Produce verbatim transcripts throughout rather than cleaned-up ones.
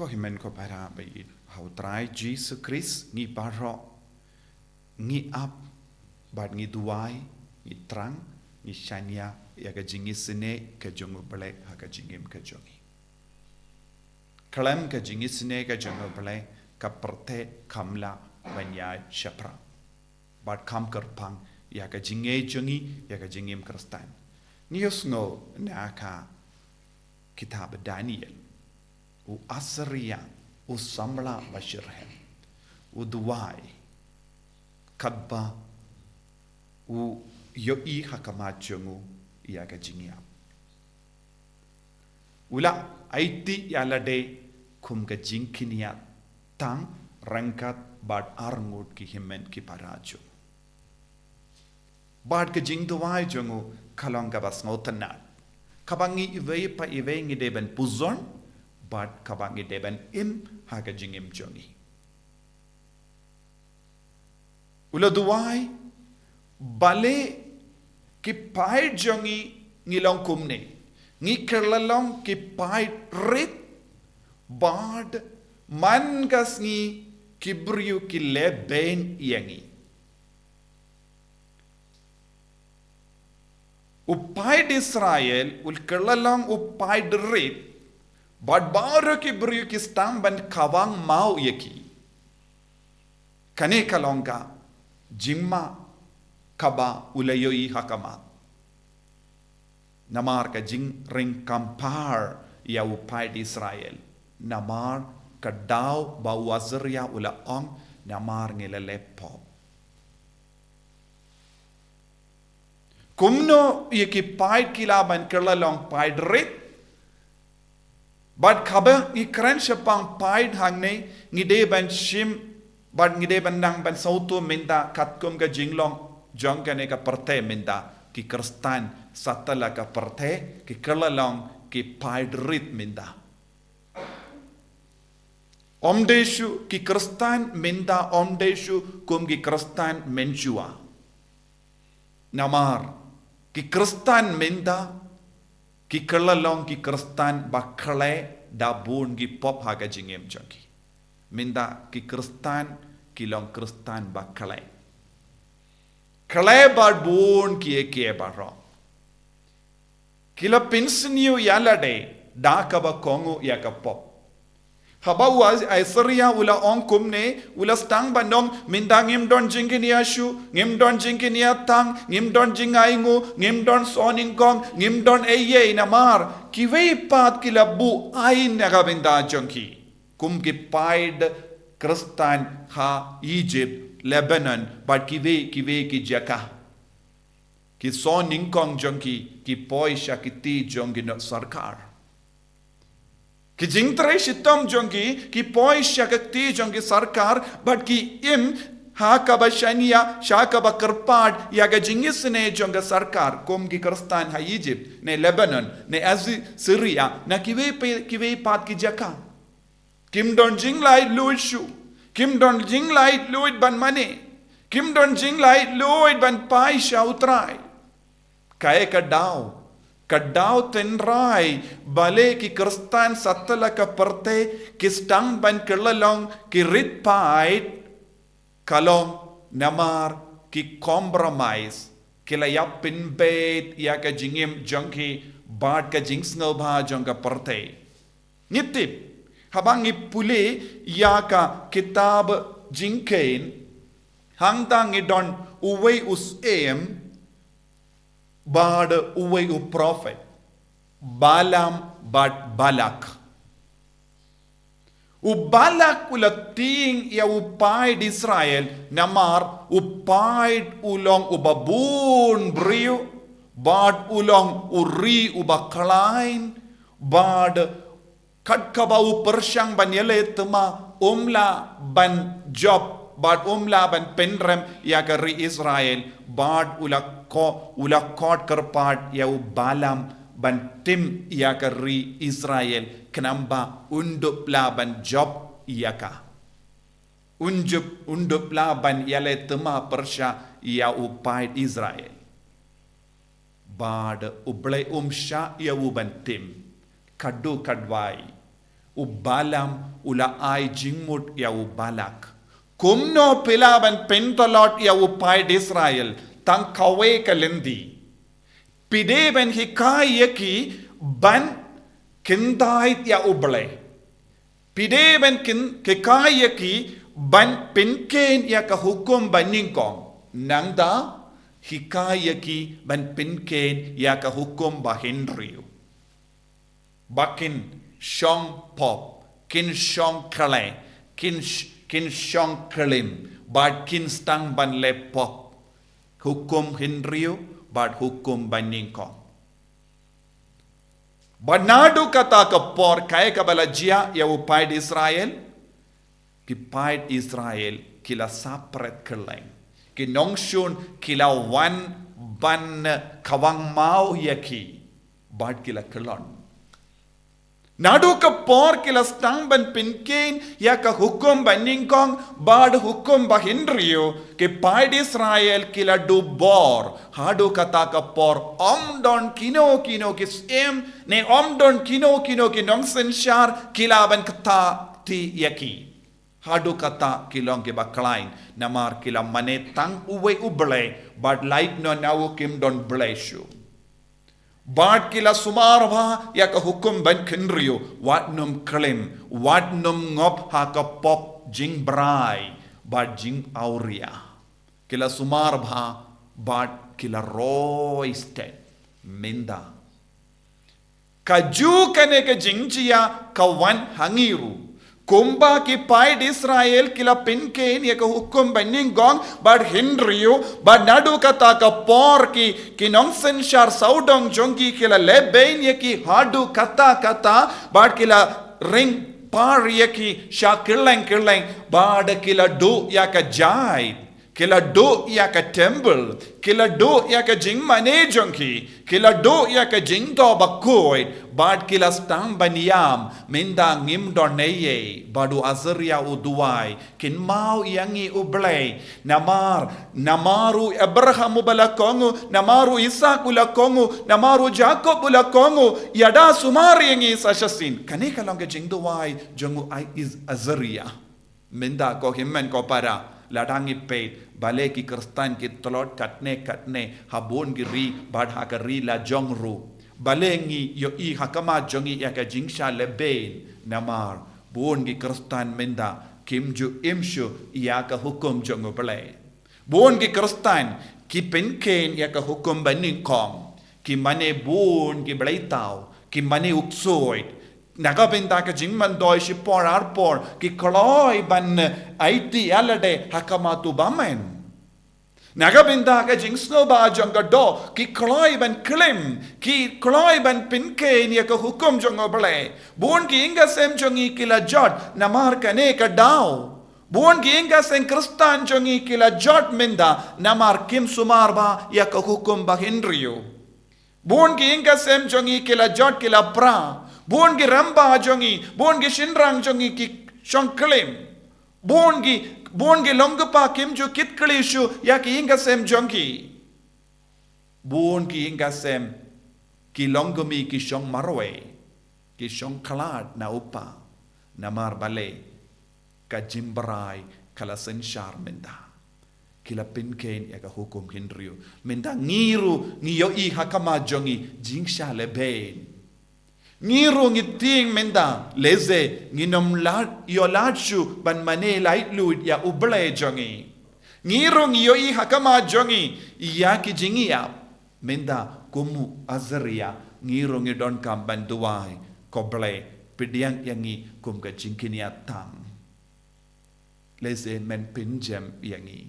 Ko hynmen ko para ba ïeit ha u Trai Jisu Khrist, ngi baroh ngi ap bad ngi duwai, ngi thrang, ngi shaniah ïa ka jingisynei ka jong U Blei ha ka jingim ka jong ngi. Khlem ka jingisynei ka jong U Blei, ka pyrthei kam lah ban ïaid shaphrang bad kam kyrpang ïa ka jingngeit jong ngi ïa ka jingim Khristan. Ngi ïohsngew na ka kitab Daniel, u Asaria, u samla ba shitrhem, u duwai katba u ïohi ha khmat jong u ïa ka jingïap. U la aiti ïa lade kum ka jingkynïat tang ryngkat bad arngut ki hynmen ki para jong u. Bad ka jingduwai jong u ka long kaba sngewtynnat, kaba ngi iwei pa iwei ngi dei ban puzon, bad kaba ngi dei ban im ha ka jingim jong ngi. U la duwai, balei ki paid jong ngi ngi long kumne? Ngi kylla long ki paid rit, bad man ka sngi ki briew ki leh beiñ ïa ngi. U paid Israel u kylla long u paid rit, bad baroh ki briew ki sdang ban kawang maw ïa ki. Kane ka long ka jingma kaba u la ïohi ha khmat. Namar ka jingring kam par ïa u paid Israel. Namar ka daw ba u Asaria u la ong, namar ngi la leh pop. Kumno ïa ki paid ki lah ban kylla long paid rit? Bad kaba ngi kren shaphang paid hangne, ngi dei ban shim, bad ngi dei ban nang ban sngewthuh mynta katkum ka jinglong jong kane ka pyrthei mynta, ki Khristan satlak ka pyrthei ki kylla long ki paid rit mynta. Ym dei shuh ki Khristan mynta, ym dei shuh kum ki Khristan mynshuwa. Namar ki Khristan mynta ki kylla long ki Khristan ba khlei da bun ki pop ha ka jingim jong ki. Mynta ki Khristan ki long Khristan ba khlei. Khlei bad bun kiei kiei baroh. Ki la pynsniew ïa lade da kaba kohnguh ïa ka pop. Haba u Asaria u la ong kumne, u la sdang ban ong, mynta ngim don jingkynïa shuh, ngim don jingkynïa tang, ngim don jingainguh, ngim don sohnyngkong, ngim don ei ei, namar kiwei pat ki la buh aiñ na ka bynta jong ki, kum ki paid Khristan ha Egypt, Lebanon, bad kiwei kiwei ki jaka. Ki sohnyngkong jong ki ki poi sha ki kti jong ki sorkar. Ki jingtrei shitom jong ki ki poi sha ki kti jong ki sorkar, bad ki im ha kaba shaniah, sha kaba kyrpad ïa ka jingisynei jong ka sorkar, kum ki Khristan ha Egypt, ne Lebanon, ne Assyria, na kiwei pa, kiwei pat ki jaka. Kim don jinglaitluid shuh. Kim don jinglaitluid ban mane. Kim don jinglaitluid ban phai sha u Trai. Kaei ka daw? Ka daw tynrai balei ki Khristan satlak ka pyrthei ki sdang ban kylla long ki rit paid, ka long namar ki compromise, ki la ïa pynbeit ïa ka jingim jong ki bad ka jingsngewbha jong ka pyrthei. Ngi tip, haba ngi pule ïa ka kitab Jingkheiñ, hangta ngi don uwei u syiem bad uwei u prophet, Balaam bad Balak. U Balak u la tieng ïa u paid Israel, namar u paid u long uba bun briew, bad u long u ri uba khlaiñ, bad kat kaba u pyrshang ban ïaleh thma, um lah ban jop, bad um lah ban pynrem ïa ka ri Israel, bad u la ko-, u la khot kyrpad ïa u Balaam ban tim ïa ka ri Israel, khnang ba un dup lah ban jop ïa ka. Un dup, un dup lah ban ïaleh thma pyrshah ïa u paid Israel. Bad U Blei um shah ïa u ban tim. Katto katwei. U Balaam u la ai jingmut ïa u Balak. Kumno phi lah ban pyntlot ïa u paid Israel tang kawei ka lynti? Phi dei ban hikai ïa ki ban kyntait ïa U Blei. Phi dei ban kyn-, hikai ïa ki ban pynkheiñ ïa ka hukum banyngkong. Nangta hikai ïa ki ban pynkheiñ ïa ka hukum bahynriew. Ba kin shong pop, kin shong khlei, kin sh-, kin shong klim, bad kin sdang ban leh pop. Hukum hynriew, bad hukum banyngkong. Bad naduh kata ka por kaei kaba la jia ïa u paid Israel, ki paid Israel ki la saphriang khlaiñ. Ki nongshun ki la wan ban khawang maw ïa ki. Bad ki la khlon. Naduh ka por ki la sdang ban pynkheiñ ïa ka hukum banyngkong bad hukum bahynriew, ki paid Israel ki la duh bor. Haduh kata ka por ym don kino kino ki syiem, ne ym don kino kino ki nongsynshar ki lah ban kthah kti ïa ki. Haduh kata ki long kiba khlaiñ, namar ki la mane tang uwei U Blei, bad lait noh na u kim don Blei shuh. Bad ki la sumar bha ïa ka hukum banyngkong hynriew, wat nym klim, wat nym ngop ha ka pop jingbrai, bad jingawria. Ki la sumar bha, bad ki la roi stet, mynta. Kajuh kane ka jingjia ka wan ha ngi ruh. Kumba ki paid Israel ki la pynkheiñ ïa ka hukum banyngkong bad hynriew, bad naduh kata ka por ki, ki nongsynshar sawdong jong ki ki la lehbeiñ ïa ki haduh katta katta, bad ki la ring par ïa ki sha kylleng kylleng, bad ki la duh ïa ka jaid. Ki la duh ïa ka temple, ki la duh ïa ka jingmane jong ki, ki la duh ïa ka jingthoh bakhuid, bad ki la sdang ban ïam, mynta ngim don ei ei, bad u Azaria u duwai, kynmaw ïa ngi U Blei, namar, namar u Abraham u ba la kohnguh, namar u Isaak u la kohnguh, namar u Jakob u la kohnguh, ïada sumar ïa ngi sa shisien. Kane ka long ka jingduwai jong u Ai-, Is-, Azaria. Mynta ko hynmen ko para, lada ngi peit, balei ki Khristan ki tlot katne katne, ha bun ki ri, bad ha ka ri la jong ruh. Balei ngi ïohi ha khmat jong ngi ïa ka jingshah lehbeiñ, namar bun ki Khristan mynta, kim ju im shuh ïa ka hukum jong U Blei. Bun ki Khristan, ki pynkheiñ ïa ka hukum banyngkong, ki mane bun ki bleitaw, ki mane u ksuid, na ka bynta ka jingmyntoi shipor arpor, ki kloi ban aiti ïalade ha khmat u bymman. Na ka bynta ka jingsngewbha jong ka doh, ki kloi ban klim, ki kloi ban pynkheiñ ïa ka hukum jong U Blei. Bun ki ïing ki sem jong ngi ki la jot, namar kane ka daw. Bun ki ïing ki sem Khristan jong ngi ki la jot mynta, namar kim sumar bha ïa ka hukum bahynriew. Bun ki ïing ki sem jong ngi ki la jot ki la pra. Bun ki rangbah jong ngi, bun ki shynrang jong ngi ki shong klim. Bun ki, bun ki longkpa kim ju kit kli shuh ïa ki ïing ki sem jong ki. Bun ki ïing ki sem, ki longkmie ki shong marwei, ki shong khlad na u kpa, namar balei, ka jingbrai ka la synshar mynta. Ki la pynkheiñ ïa ka hukum hynriew. Mynta ngi ruh ngi ïohi ha khmat jong ngi jingshah lehbeiñ. Ngi ruh ngi tieng mynta, lehse ngin ym lad, ïoh lad shuh ban mane laitluid ïa U Blei jong ngi. Ngi ruh ngi ïohi ha khmat jong ngi ïa ki jingïap. Mynta kum u Azaria, ngi ruh ngi donkam ban duwai, ko Blei, pdiang ïa ngi kum ka jingkynïatang. Lehse men pynjem ïa ngi.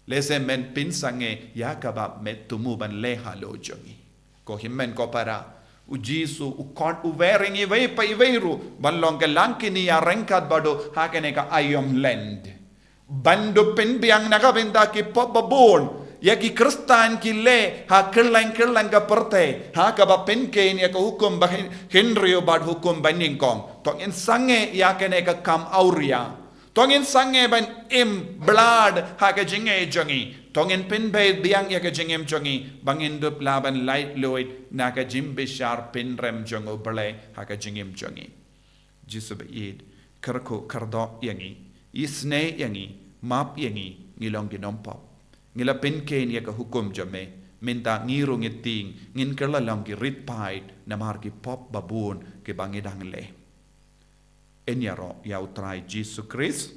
Lehse men pynsangeh ïa kaba me thmu ban leh halor jong ngi. Ko hynmen ko para, u Jisu u khot uwei ïa ngi iwei pa iwei ruh ban long ka langkynïa ryngkat bad u ha kane ka aïom lent. Ban dup pynbiang na ka bynta ki pop babun ïa ki Khristan ki leh ha kylleng kylleng ka pyrthei, ha kaba pynkheiñ ïa ka hukum bahynriew bad hukum banyngkong. To ngin sangeh ïa kane ka kam awria. To ngin sangeh ban im blad ha ka jingim jong ngi. To ngin pynbeit biang ïa ka jingim jong ngi, ba ngin dup lah ban laitluid na ka jingbishar pynrem jong U Blei ha ka jingim jong ngi. Jisu ba ïeit, kyrkhu kyrdoh ïa ngi, isynei ïa ngi, map ïa ngi, ngi long ki nongpop. Ngi la pynkheiñ ïa ka hukum jong me, mynta ngi ruh ngi tieng, ngin kylla long ki rit paid, namar ki pop babun, kiba ngi dang leh. Yn ïaroh ïa u Trai Jisu Khrist.